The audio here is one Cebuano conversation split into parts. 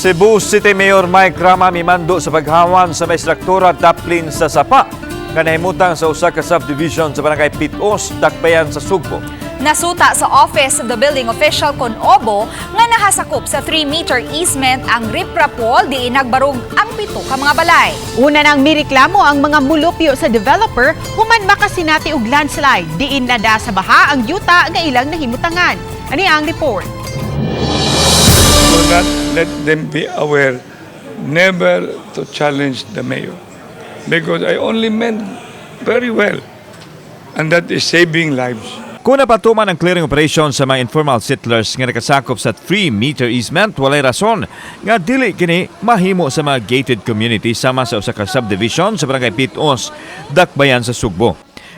Cebu City Mayor Mike Rama mimando sa paghawan sa may struktura daplin sa sapa nga nahimutang sa usa ka subdivision sa barangay Pit-os, Dakbayan sa Sugbo. Nasuta sa Office of the Building Official kon OBO nga nahasakop sa 3-meter easement ang riprap wall diin nagbarog ang pito ka mga balay. Una nang mireklamo ang mga mulupyo sa developer human makasinati og landslide diin nada sa baha ang yuta nga ilang nahimutangan. Ani ang report. Do not let them be aware never to challenge the mayor. Because I only meant very well. And that is saving lives. Kung napatuman ang clearing operation sa mga informal settlers nga nakasakop sa 3-meter easement, walay rason nga dili kini mahimo sa mga gated community sama sa usa ka subdivision sa barangay Pit-os, Dakbayan sa Sugbo.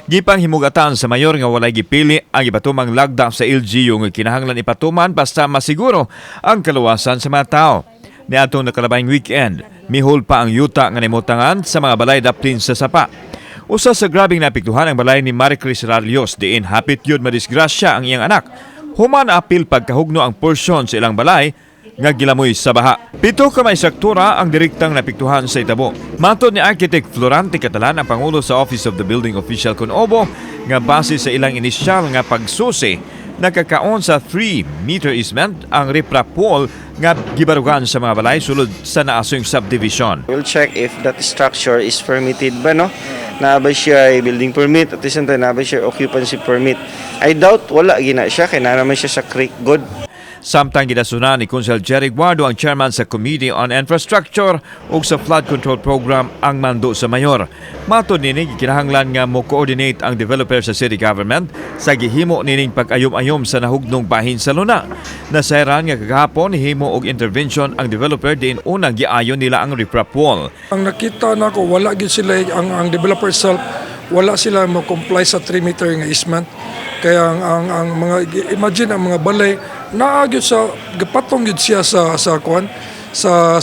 Gipang himugatan sa mayor nga walay gipili ang ipatumang lagda sa LGU nga kinahanglan ipatuman basta masiguro ang kaluwasan sa mga tao. Niadtong nakalabayng weekend, mihul pa ang yuta nga nimutangan sa mga balay daplin sa sapa. Usa sa grabing naapektuhan ang balay ni Maricris Ralios diin hapit yun madisgrasya ang iyang anak. Human apil pagkahugno ang porsyon sa ilang balay nga gilamoy sa baha. Pito ka may struktura ang direktang naapektuhan sa itabo. Matod ni Architect Florante Catalan, ang pangulo sa Office of the Building Official kon OBO, nga base sa ilang inisyal nga pagsusi, nakakaon sa 3-meter easement ang riprap wall nga gibarugan sa mga balay sulod sa naasong subdivision. We'll check if that structure is permitted ba, no? Naa ba siya ay building permit at the same time naa ba siya occupancy permit. I doubt wala gina siya kay naa naman siya sa creek gud. Samtang gidasunan ni Konsehal Jerry Guardo, ang chairman sa Committee on Infrastructure ug sa Flood Control Program, ang mando sa mayor. Matod nini, gikinahanglan nga mo coordinate ang developer sa city government sa gihimo nining pag-ayom-ayom sa nahugnong bahin sa luna. Nasayran nga kagahapon himo og intervention ang developer diin unang giayon nila ang riprap wall. Ang nakita nako, wala gyud sila, ang developer itself, wala sila mo comply sa 3 meter nga easement. Kaya ang mga, imagine, ang mga balay naa gyud sa gipatong gyud siya sa kuan sa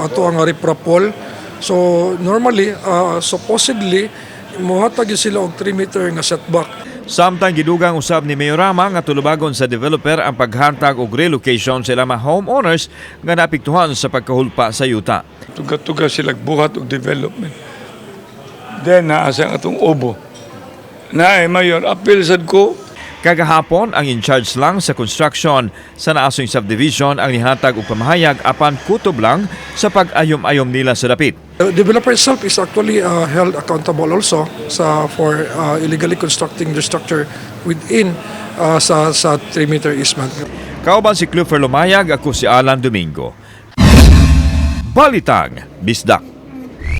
ato ang riprap wall. So normally, supposedly mohatag gyud sila og 3 meter nga setback. Samtang gidugang usab ni Mayor Rama nga tulubagon sa developer ang paghatag og relocation sa ilang mga homeowners nga naapektuhan sa pagkahulpa sa yuta. Tuga-tuga sila buhat og development. Then naa sa atong OBO. Na ay mayor, appeal sad ko. Kagahapon, ang in-charge lang sa construction sa naasong subdivision ang nihatag og pamahayag apan kutob lang sa pag-ayom-ayom nila sa dapit. The developer itself is actually held accountable also sa for illegally constructing the structure within sa 3 meter easement. Kauban si Clifford Lumayag, ako si Alan Domingo. Balitang Bisdak.